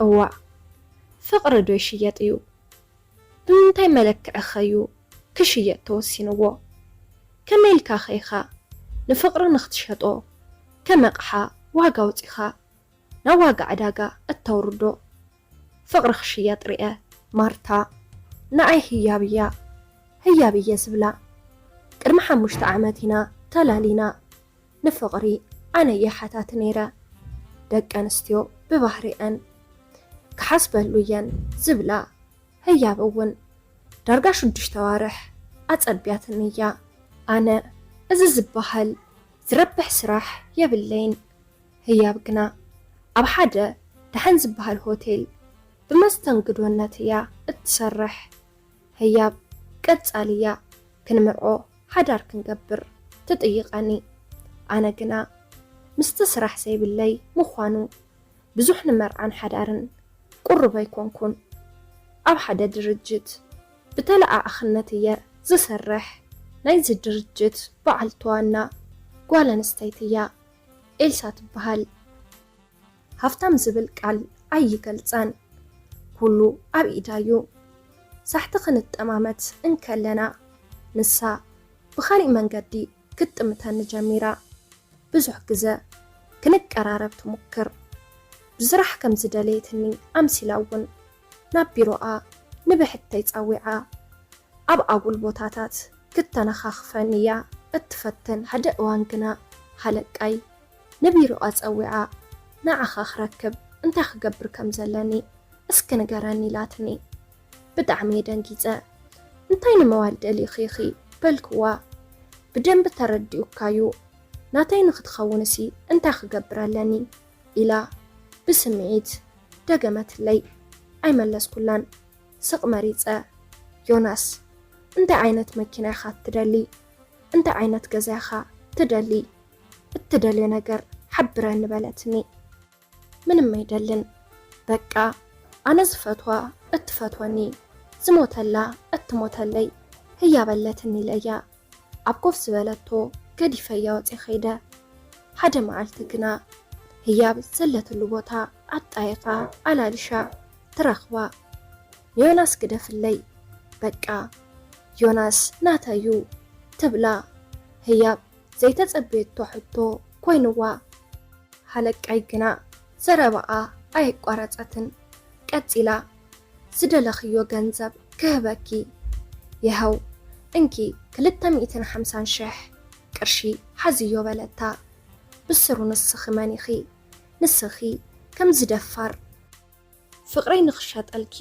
እዋእ፣ ፍቕሪ ዶ ይሽየጥ እዩ? ብምንታይ መለክዒ ኸዩ ክሽየጥ ተወሲንዎ? ከመይ ኢልካ ኸ ኢኻ ንፍቕሪ ንኽትሸጦ ከም ኣቕሓ ዋጋ ኣውጺኻ ናብ ዋጋ ዕዳጋ እተውርዶ? ፍቕሪ ክሽየጥ ርኤ። ማርታ፣ ንኣይ ህያብ እያ፣ ህያብ እየ ዝብላ። ቅድሚ ሓሙሽተ ዓመት ኢና ተላሊና። ንፍቕሪ ኣነ እየ ሓታቲ ነይረ። ደቂ ኣንስትዮ ብባህሪአን ክሓስበሉ እየን ዝብላ። ህያብ እውን ዳርጋ ሽዱሽተ ኣዋርሕ ኣጸቢያትኒ እያ። ኣነ እዚ ዝበሃል ዝረብሕ ስራሕ የብለይን። ህያብ ግና ኣብ ሓደ ደሓን ዝበሃል ሆቴል ብመስተንግዶነት እያ እትሰርሕ። ህያብ ቀጻሊ እያ፣ ክንምርዖ ሓዳር ክንገብር ትጥይቐኒ። ኣነ ግና ምስቲ ስራሕ ዘይብለይ ምዃኑ ብዙሕ ንመርዓን ሓዳርን ቅሩብ ኣይኮንኩን። ኣብ ሓደ ድርጅት ብተለኣኣኽነት እየ ዝሰርሕ። ናይዚ ድርጅት በዓልቲ ዋና ጓል ኣንስተይቲ እያ። ኤልሳ ትበሃል። ሃፍታም ዝብል ቃል ኣይገልጻን። ኩሉ ኣብ ኢዳ እዩ። ሳሕቲ ክንጠማመት እንከለና፣ ንሳ ብኻሊእ መንገዲ ክትጥምተኒ ጀሚራ። ብዙሕ ግዘ ክንቀራረብ ትሙክር። ብስራሕ ከም ዝደለየትኒ ኣምሲላ እውን ናብ ቢሮኣ ንብሕተይ ጸዊዓ ኣብ ኣጉል ቦታታት ክተነኻኽፈኒ እያ እትፈትን። ሓደ እዋን ግና ሃለቃይ ንቢሮኣ ጸዊዓ፣ "ንዓኻ ክረክብ እንታይ ክገብር ከም ዘለኒ እስኪ ንገረኒ" ኢላትኒ። ብጣዕሚ እየ ደንጊጸ። "እንታይ ንምባል ደሊኺ ኢኺ?" በልክዋ። "ብደንቢ ተረዲኡካዩ፣ ናተይ ንኽትኸውንሲ እንታይ ክገብር ኣለኒ?" ኢላ ብስምዒት ደገመትለይ። ኣይመለስኩላን። ስቕ መሪጸ። "ዮናስ፣ እንታይ ዓይነት መኪና ኢኻ ትደሊ? እንታይ ዓይነት ገዛ ኢኻ ትደሊ? እትደልዮ ነገር ሓብረኒ" በለትኒ። "ምንም ኣይደልን። በቃ ኣነ ዝፈትዋ እትፈትወኒ፣ ዝሞተላ እትሞተለይ ህያብ ኣለትኒ" ኢለያ ኣብ ኮፍ ዝበለቶ ገዲፈያ ወጺ ኸይደ። ሓደ መዓልቲ ግና ህያብ ዘለትሉ ቦታ ኣጣይቓ ኣላልሻ ትረኽባ። "ዮናስ ግደፍለይ፣ በቃ ዮናስ ናተዩ" ትብላ። ህያብ ዘይተጸበየቶ ሕቶ ኮይንዋ። ሃለቃይ ግና ዘረባኣ ኣየቋረጸትን። ቀጺላ፣ "ዝደለኽዮ ገንዘብ ክህበኪ። ይኸው፣ እንኪ ክልተ ሚእትን ሓምሳን ሽሕ ቅርሺ ሓዝዮ" በለታ። ብስሩ፣ "ንስኺ መን ኢኺ? ንስኺ ከምዚ ደፋር ፍቕረይ ንኽሸጠልኪ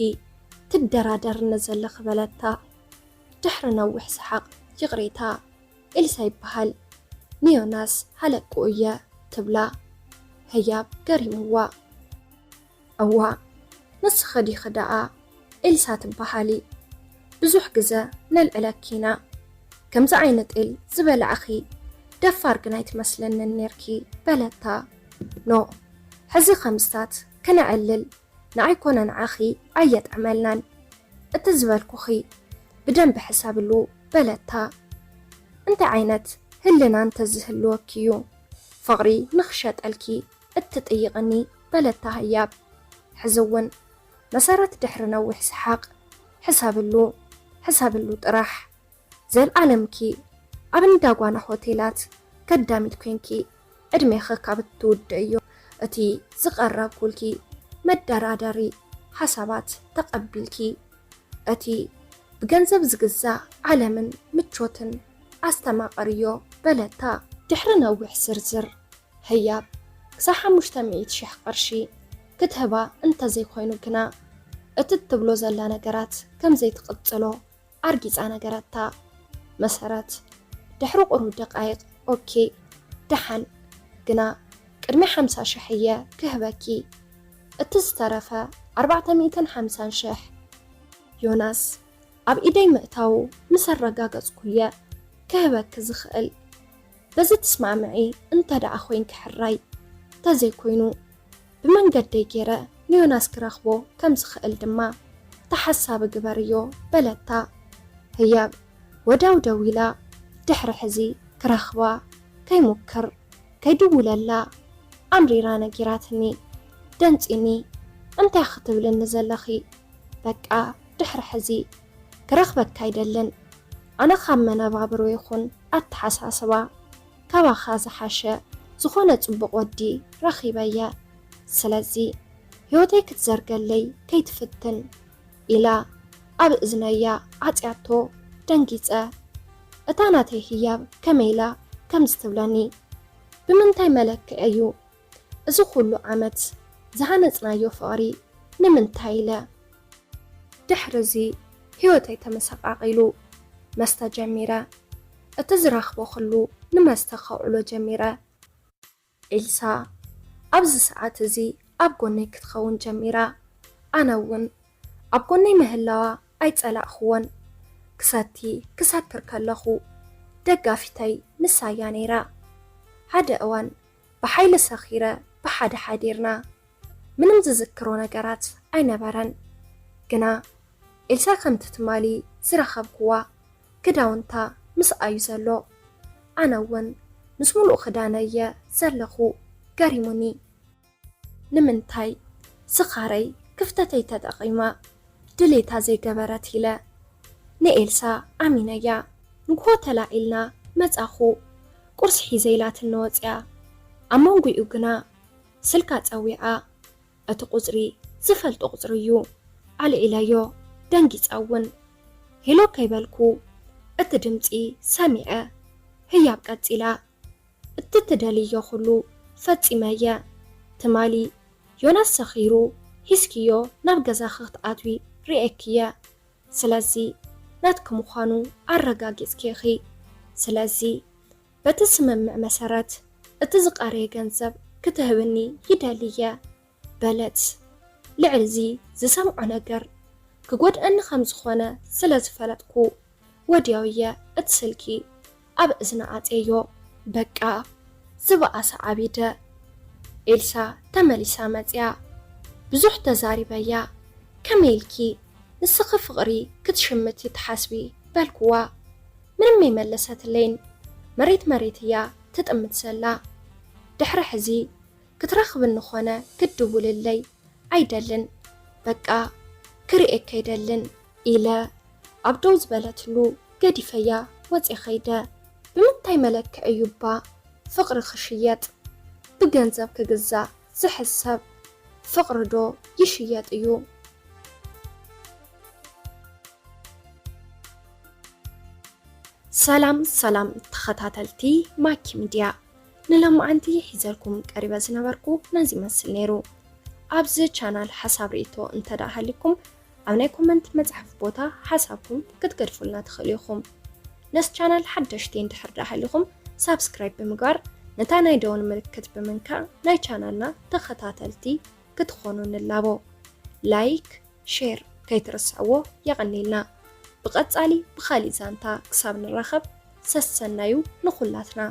ትደራደርኒ ዘለኺ?" በለታ። ድሕሪ ነዊሕ ሰሓቕ፣ "ይቕሬታ፣ ኤልሳ ይበሃል፣ ንዮናስ ሃለቅኡ እየ" ትብላ። ህያብ ገሪምዋ። "እዋ፣ ንስኺ ዲኺ ደኣ ኤልሳ ትበሃሊ? ብዙሕ ግዘ ነልዕለኪ ኢና። ከምዚ ዓይነት ጤል ዝበላዕኺ ደፋር ግን ኣይትመስለንን ኔርኪ" በለታ። "ኖእ፣ ሕዚ ከምስታት ክነዕልል ንኣይ ኮነ ንዓኺ ኣየጥዕመልናን። እቲ ዝበልኩኺ ብደንቢ ሕሰብሉ" በለታ። "እንታይ ዓይነት ህልና እንተዝህልወኪ እዩ ፍቕሪ ንኽሸጠልኪ እትጥይቕኒ?" በለታ ህያብ። ሕዚ እውን መሰረት ድሕሪ ነዊሕ ሰሓቕ፣ "ሕሰብሉ፣ ሕሰብሉ ጥራሕ። ዘልኣለምኪ ኣብ እንዳ ጓና ሆቴላት ከዳሚት ኮንኪ ዕድሜኺ ካብ እትውድእዮ፣ እቲ ዝቐረብኩልኪ መደራደሪ ሓሳባት ተቐቢልኪ፣ እቲ ብገንዘብ ዝግዛእ ዓለምን ምቾትን ኣስተማቕርዮ" በለታ። ድሕሪ ነዊሕ ዝርዝር፣ ህያብ ክሳብ ሓሙሽተ ሚእቲ ሽሕ ቅርሺ ክትህባ እንተዘይኮይኑ ግና፣ እቲ እትብሎ ዘላ ነገራት ከም ዘይትቕጽሎ ኣርጊጻ ነገረታ። መሰረት፣ ድሕሪ ቁሩብ ደቃይቕ፣ "ኦኬ፣ ደሓን፣ ግና ቅድሚ ሓምሳ ሽሕ እየ ክህበኪ፣ እቲ ዝተረፈ ኣርባዕተ ሚእትን ሓምሳን ሽሕ ዮናስ ኣብ ኢደይ ምእታዉ ምስ ኣረጋገጽኩ እየ ክህበኪ ዝኽእል። በዚ ትስማዕምዒ እንተ ደኣ ኮይንኪ ሕራይ፣ እንተዘይኮይኑ ብመንገደይ ገይረ ንዮናስ ክረኽቦ ከም ዝኽእል ድማ ተሓሳቢ ግበርዮ" በለታ። ህያብ ወዳው ደዊላ፣ ድሕሪ ሕዚ ክረኽባ ከይሙክር ከይድውለላ ኣምሪራ ነጊራትኒ። ደንጺኒ፣ እንታይ ክትብልኒ ዘለኺ? በቃ ድሕሪ ሕዚ ክረኽበካ ኣይደልን። ኣነ ካብ መነባብሮ ይኹን ኣተሓሳስባ ካባኻ ዝሓሸ ዝኾነ ጽቡቕ ወዲ ረኺበየ። ስለዚ ህይወተይ ክትዘርገለይ ከይትፍትን፣ ኢላ ኣብ እዝነያ ዓጽያቶ ደንጊጸ። እታ ናተይ ህያብ ከመይ ኢላ ከምዚ ትብለኒ? ብምንታይ መለክዒ እዩ እዚ ኩሉ ዓመት ዝሃነጽናዮ ፍቕሪ ንምንታይ ኢለ? ድሕርዚ ህይወተይ ተመሰቃቂሉ። መስተ ጀሚረ። እቲ ዝረኽቦ ኩሉ ንመስተ ከውዕሎ ጀሚረ። ኤልሳ ኣብዚ ሰዓት እዚ ኣብ ጎነይ ክትኸውን ጀሚራ። ኣነ እውን ኣብ ጎነይ ምህላዋ ኣይጸላእኽዎን። ክሰቲ ክሰክር ከለኹ ደጋፊተይ ንሳያ ነይራ። ሓደ እዋን ብሓይሊ ሰኺረ ብሓደ ሓዲርና። ምንም ዝዝክሮ ነገራት ኣይነበረን። ግና ኤልሳ ከምቲ ትማሊ ዝረኸብክዋ ክዳውንታ ምስኣዩ ዘሎ። ኣነ እውን ምስ ሙሉእ ክዳነየ ዘለኹ ገሪሙኒ። ንምንታይ ስኻረይ ክፍተተይ ተጠቒማ ድሌታ ዘይገበረት ኢለ ንኤልሳ ኣሚነያ። ንግሆ ተላዒልና መጻኹ። ቁርሲ ሒዘ ኢላትኒ ወጽያ። ኣብ መንጉኡ ግና ስልካ ጸዊዓ። እቲ ቁጽሪ ዝፈልጦ ቁጽሪ እዩ። ኣልዒለዮ፣ ደንጊጸ እውን። ሄሎ ከይበልኩ እቲ ድምጺ ሰሚዐ። ህያብ ቀጺላ። እቲ ትደልዮ ኩሉ ፈጺመየ። ትማሊ ዮናስ ሰኺሩ ሂዝክዮ ናብ ገዛኺ ክትኣትዊ ርእየክየ። ስለዚ ናትኪ ምዃኑ ኣረጋጊጽኪ ኢኺ። ስለዚ በቲ ስምምዕ መሰረት እቲ ዝቐረየ ገንዘብ ክትህብኒ ይደልየ። በለት። ልዕሊ እዚ ዝሰምዖ ነገር ክጎድኣኒ ከም ዝኾነ ስለ ዝፈለጥኩ፣ ወዲያው እየ እቲ ስልኪ ኣብ እዝና ኣጽየዮ። በቃ ዝበኣሰ ዓቢደ። ኤልሳ ተመሊሳ መጽያ። ብዙሕ ተዛሪበያ። ከመይ ኢልኪ ንስኺ ፍቕሪ ክትሽምቲ ትሓስቢ? በልኩዋ። ምንም ኣይመለሰትለይን። መሬት መሬት እያ ትጥምት ዘላ። ድሕሪ ሕዚ ክትረኽብኒ ኾነ ክትድውልለይ ኣይደልን። በቃ ክርእየካ ኣይደልን ኢለ ኣብ ደው ዝበለትሉ ገዲፈያ ወፅየ ኸይደ። ብምንታይ መለክዒ እዩ እባ ፍቕሪ ክሽየጥ? ብገንዘብ ክግዛእ ዝሕሰብ ፍቕሪ ዶ ይሽየጥ እዩ? ሰላም ሰላም ተኸታተልቲ ማኪ ሚድያ፣ ንሎማዓንቲ ሒዘልኩም ቀሪበ ዝነበርኩ ነዚ ይመስል ነይሩ። ኣብዚ ቻናል ሓሳብ ርእይቶ እንተ ደኣ ሃሊኩም ኣብ ናይ ኮመንት መጽሓፍ ቦታ ሓሳብኩም ክትገድፉልና ትኽእሉ ኢኹም። ነዚ ቻናል ሓደሽቲ እንድሕር ደኣ ሃሊኹም ሳብስክራይብ ብምግባር ነታ ናይ ደወል ምልክት ብምንካእ ናይ ቻናልና ተኸታተልቲ ክትኾኑ ንላቦ። ላይክ፣ ሼር ከይትርስዕዎ። የቐንየልና። ብቐጻሊ ብኻሊእ ዛንታ ክሳብ ንራኸብ ሰሰናዩ ንኹላትና።